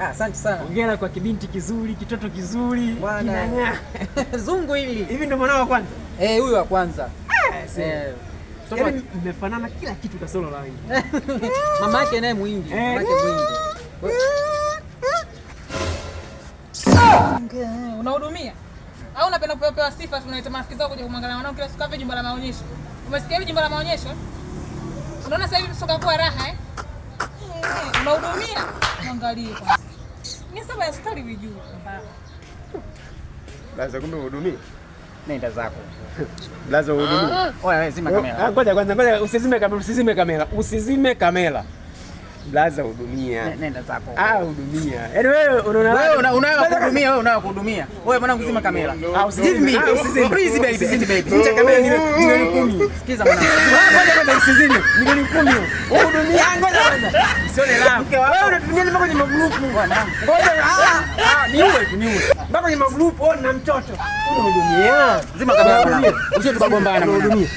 Ah, asante sana. Hongera kwa kibinti kizuri, kitoto kizuri, Bwana. kinang'aa. Zungu hili. Hivi ndio mwanao wa kwanza? Eh, huyu wa kwanza. Eh, Eh, mtoto yaani mmefanana kila kitu kasoro rangi. mama yake naye Muhindi. Eh. Mama yake Muhindi. Unahudumia au unapenda kupewa sifa? Tunaita marafiki zako kuja kumwangalia mwanao kila siku hapa jumba la maonyesho. Umesikia hili jumba la maonyesho? Unaona sasa hivi soka kuwa raha eh? Eh, unahudumia? Mwangalie kwanza. Ni saba ya sukari wijui. Blaza, kumbe uhudumii. Nenda zako. Blaza, uhudumii. Oya, wewe zima Ah, kamera. ngoja kwanza, ngoja usizime kamera, usizime kamera, usizime kamera. Blaza hudumia. Nenda zako. Ah, hudumia. Yaani wewe unaona Wewe unayo kuhudumia, wewe unayo kuhudumia. Wewe mwanangu zima kamera. Ah, usizime. Give me. Ah, usizime. Please baby. Usizime baby. Ficha kamera ni milioni 10. Sikiza mwanangu. Ah, ngoja kwanza usizime. Milioni 10. Uhudumia. Ngoja kwanza. Usione raha. Wewe unatumia mpaka kwenye magrupu. Ngoja ah, niue tu niue. Mpaka kwenye magrupu oh, na mtoto. Unahudumia. Zima kamera mwanangu. Usije tukagombana mwanangu. Unahudumia.